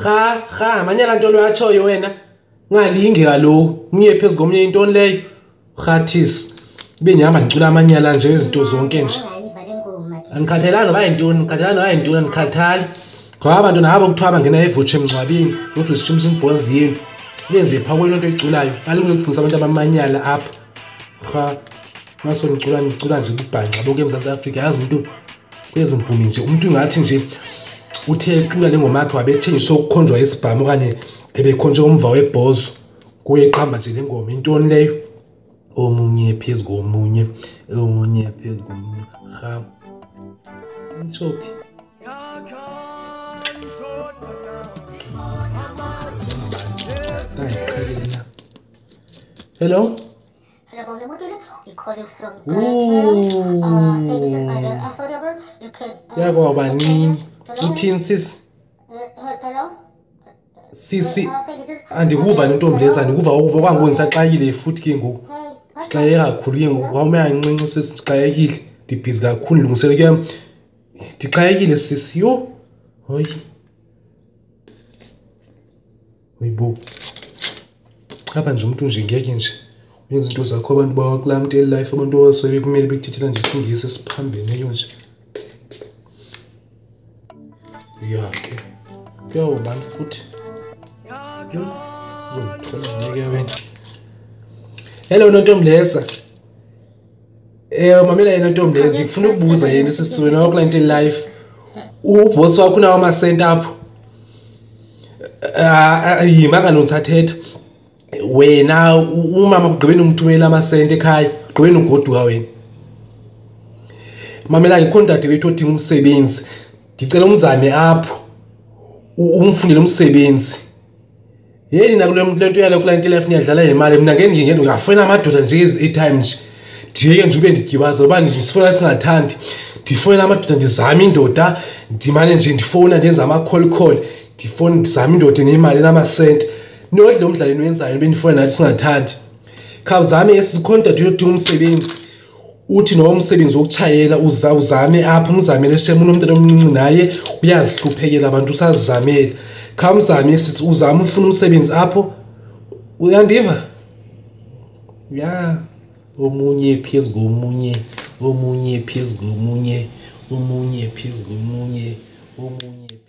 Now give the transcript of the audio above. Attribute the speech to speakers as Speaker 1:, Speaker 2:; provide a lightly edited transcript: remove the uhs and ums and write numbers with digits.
Speaker 1: Rha rha manyala nto loyatshoyo wena. Ungalingi kaloku umnye phezu komnye intoni leyo? Rhathisi. Ibe ndihamba ndicula amanyala nje izinto zonke nje. Andikhathalanga noba yintoni, ndikhathalanga noba yintoni, andikhathali. Ngoba abantu nabo kuthiwa bangena evutshe emngcwabeni, nokuthi zishimisa iibhonzi yenu. Ibe nje phaa kule nto oyiculayo, kaloku uyocinisa abantu abamanyala apha. Rha, maso ndicula ndicula nje ububhanxa bonke eMzantsi Afrika. Yazi umntu kwezi mvumi nje, umntu ingathi nje uthe ecula le ngoma yakhe wabethenjiswa ukukhonjwa isibhamu okanye ebekhonjwe umva webhozo. Kuye iqhamba nje le ngoma, intoni leyo? Omunye phezu komunye, omunye phezu komunye. Rha, itsho phi? Hello? Yakwaba nini? Uthini sisi? Sisi, andikuva nentombi leza, andikuva ukuva kwangoku ndisaxakile futhi ke ngoku. Ndixakeke kakhulu ke ngoku, wawume kancinci sisi, ndixakekile. Ndibhizi kakhulu ndilungisele kuya. Ndixakekile sisi, yho. Hoyi. Hayibo. Apha nje umntu nje ngeke nje uyenza into zakho abantu bawakulaa mntu elife, abantu abasuke kumele bekuthethela nje isiNgesi esiphambeneyo nje. Ya ke kuyawubani futhi? Uzondithola ngeke wena. Hello Nontomleza. Mamela yena Ntombi, ndifuna ukubuza yena sisi wena wakulaa nto elife. Ubhosi wakho unawo amasenti apho? Yima kaloku ndisathetha. Wena umama kugqibeni umthumela amasenti ekhaya, ugqibeni ugoduka wena. Mamela ke khona udadewethu odinga umsebenzi. Ndicela umzame apho, umfunele umsebenzi. Yey nina kule nto yale kulaa nto life niyadlala ngemali. Mna ngeke ndingene, ungafowunela amadoda nje ezi airtime nje. Ndiyeke nje ube ndityibaza uba ndisifowunela singathandi. Ndifowunela amadoda ndizame indoda, ndimane nje ndifowuna ndenze ama-call call. Ndifowune ndizame indoda enemali enamasenti. Nodle umdlalo eniwenzayo benifowunela nathi singathandi. Khawuzame esikhona udadewethu odinga umsebenzi. Uthi noba umsebenzi wokutshayela uzame apha, umzamele shem, unomntana omncinci naye uyazihluphekela abantu usazizamela. Khawumzame sisi, uzame ufuna umsebenzi apho. Uyandiva? Ya, omunye phezu komunye, omunye phezu komunye, omunye phezu komunye, omunye.